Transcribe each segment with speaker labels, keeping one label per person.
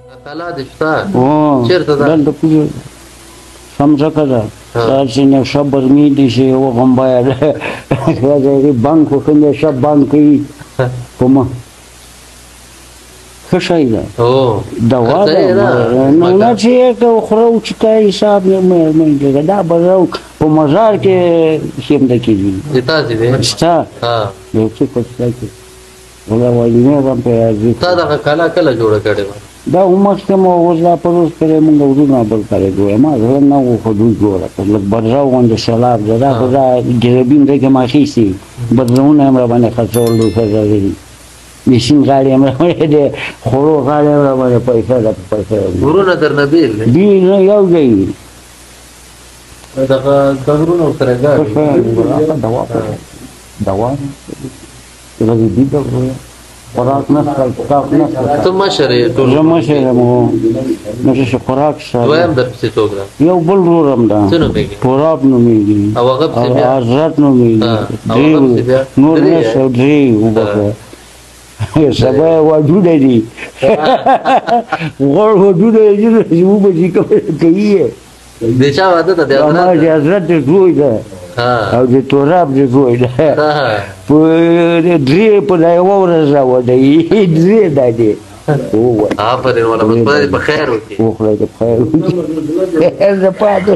Speaker 1: کلا دې شته؟ چېرته ده؟
Speaker 2: دلته کوزه سم ځکه ده، داسې نه ښه برمې دي چې یوه غمبایه ده، هغې بنګ خو ښه دی، ښه بنګ کوي په ما ښه شی ده، دوا ده. نو نه چې یې خوره وچکه حساب نه دا به په مزار کې شیمده کېږي.
Speaker 1: د تاسې دی؟
Speaker 2: شته یو څه په شته کې ولا وایي نه هم په راځي.
Speaker 1: تا دغه کلا کله جوړه کړې وه؟
Speaker 2: دا مخکې مو اوس دا پروس کړی، موږ ورونه بل کړی جوړه، ما زړه نه و خو دوی جوړه کړه. لږ بدرو غوندې سېلاب ده، دا خو دا ګربین دی که ما اخیستي بدرونه یې هم راباندې خرڅول، دوی ښځه لري د سیند غاړې هم راباندې د خوړو غاړې هم راباندې پیسه ده، پیسه
Speaker 1: ورونه درنه بېل دي؟
Speaker 2: دي نه یو ځای
Speaker 1: دغه د ورونو سره ګاډي
Speaker 2: دوا دوا غریبي ده خوراک نه څښل نه څښل.
Speaker 1: ته مشر یې ټول؟
Speaker 2: زه مشر یم، نو چې خوراک څښل.
Speaker 1: دویم درپسې څوک ده؟
Speaker 2: یو بل ورور هم ده.
Speaker 1: څه نومېږي؟
Speaker 2: توراب نومېږي.
Speaker 1: او هغه پسې بیا؟
Speaker 2: حضرت نومېږي. درې نور نشته، درې وبخښه. سبا وجوده دي، غوړ وجوده دي چې وبه چې کوي یې.
Speaker 1: د چا واده ده؟ د حضرت؟
Speaker 2: د حضرت د زوی ده او د توراب د زوی ده. په درې په دا یوه ورځ راوده درې دا دی.
Speaker 1: آفرین والا، بس خدای دې په خیر وکړي.
Speaker 2: خدای دې په خیر وکړي. زه پاتې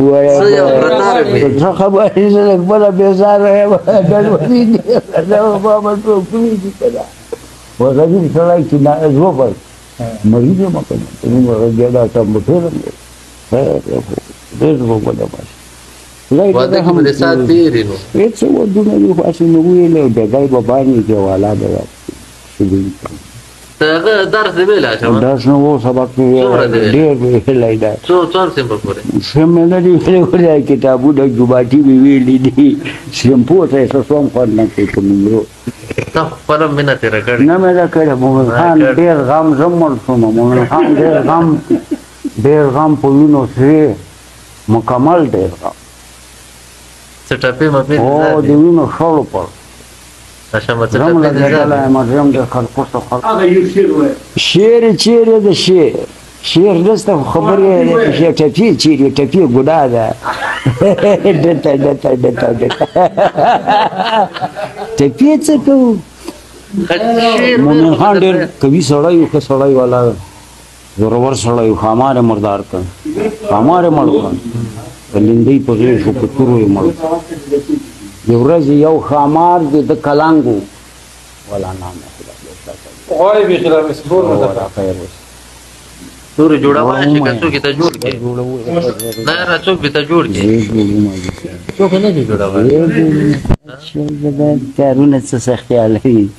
Speaker 1: څه یو پرتار مې
Speaker 2: څه خبرې، زه لږ بله بېزاره یم، ګډوډي دي، زه به څوک پوهېږي که نه. غریب سړی چې وبل مریض یم که نه، ګډا ته مو ټېرم خیر دی، خو ډېر وبله بس.
Speaker 1: واده کې به د ساعت تېرې نو
Speaker 2: هېڅ ودونه دي، خو هسې مې وویل ډګی به باندې کې والا به
Speaker 1: ته هغه درس دې ویلی اچوه؟
Speaker 2: درس نه و، سبق مې ډېر ویلی دی.
Speaker 1: څو څوم صنفه پورې؟
Speaker 2: څه مې نه دي ویلي، ولې کتابونه جوماتي مې ویلي دي، صنفو ته یې څه سوم خوند نه کوي په نومرو.
Speaker 1: تا خو خپله مینه تېره کړې.
Speaker 2: نه مې ده کړې. مومن خان ډېر غم، زه مړ شوم. مومن خان ډېر غم، ډېر غم په وینو سرې، مکمل ډېر غم.
Speaker 1: څه ټپې مپې
Speaker 2: او د وینو شړو پر زم لګېدلی یم، زم د خلکو شعر چېرې د شعر شعر نشته، خو خبرې ټپې چېرې ټپې ګناه ده. دلته دلته دلته دلته ټپې څه کوو؟ مومن خان ډېر قوي سړی و، ښه سړی والا، زورور سړی و. ښامار یې مردار کړ، ښامار یې مړ کړ، په لیندۍ په غېږ په تورو یې مړ کړ. د ورځې یو ښامار د ده کلنګ و، ولا نام
Speaker 3: غواړي بیخي لا مسبور
Speaker 2: نه خیر اوسه.
Speaker 1: تورې جوړولی شي که څوک یې ته جوړ کړي؟ نه نه، څوک به ته جوړ کړي؟ څوک نه شي جوړولی.
Speaker 2: کارونه څه سختیا لري.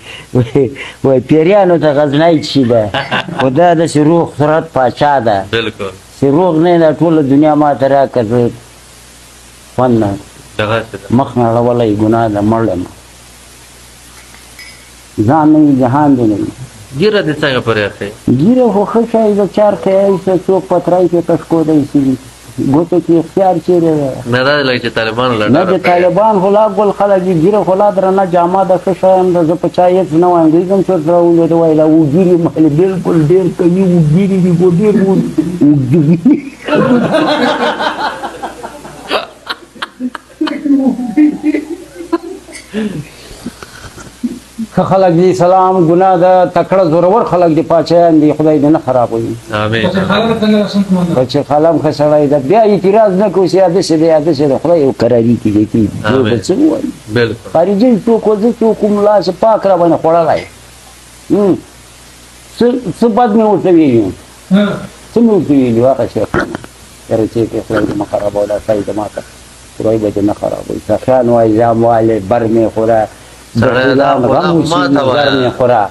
Speaker 2: وایي پیریانو ته غزنی چي ده، خو دا داسې روغ صورت پاچا ده.
Speaker 1: بالکل
Speaker 2: چې روغ نه ده ټوله دنیا ما ته راکړه، زه خوند نه مخ نړولی ګناه ده، مړ یم، ځان نه وي جهان دې نه وي.
Speaker 1: ږیره دې څنګه پرې اخلې؟
Speaker 2: ږیره خو ښه شی ده، چارته یې ایسته څوک پتری کې کشکودی شي، ګوتو کې اختیار چېرې دی؟
Speaker 1: نه دا لکه چې طالبانو له
Speaker 2: نه د طالبان خو لا ګل خلک دي، ږیره خو لا درنه جامه ده، ښه شی هم ده. زه په چا هېڅ نه وایم، دوی هم چېرته راولوېده وایي دا وږیري مالې بالکل ډېر قوي وږیري دي، خو ډېر وږیري. ښه خلک دي، سلام ګناه ده، تکړه زورور خلک دي، پاچایان دي، خدای دې نه خرابوي.
Speaker 1: آمین.
Speaker 2: بچې خاله هم ښه سړی ده، بیا اعتراض نه کوي چې یا داسې دی یا داسې دی، خدای یو قراري کې دی کې به څه ووایي. خارجي څوک و، زه څوک وم، لاس پاک را باندې خوړلی، څه بد مې ورته ویلي، څه مې ورته ویلي، هغه شی یاره چې خدای دې مه خرابوه، دا شی د ما ته خدای به دې نه خرابوي. سخیان وایي زام والې بر مې خوره، بخیلان غم وسي خوره،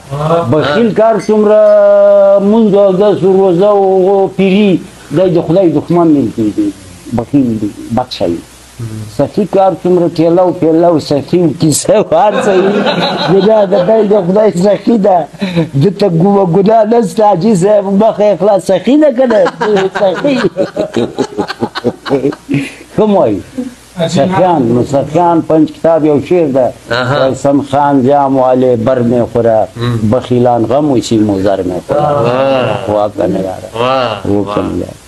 Speaker 2: بخیل کار څومره مونځ او اودس روزه او پیري دی د خدای دښمن نه کېږي، بخیل دی بد شی. سخي کار څومره ټیله او پیله او سخي او کیسه او هر څه وي، ګناه ده، دی د خدای سخي ده، ده ته ګناه نشته. حاجي صاحب مخه یې خلاص، سخي ده که نه سخي ښه مو وایي. سخیان، نو سخیان پنج کتاب یو شعر ده. وای سم خان جام والے بر میں خورا، بخیلان غم اسی مزر میں خورا. وا کنه یاره،
Speaker 1: واه.
Speaker 2: و کنه یاره.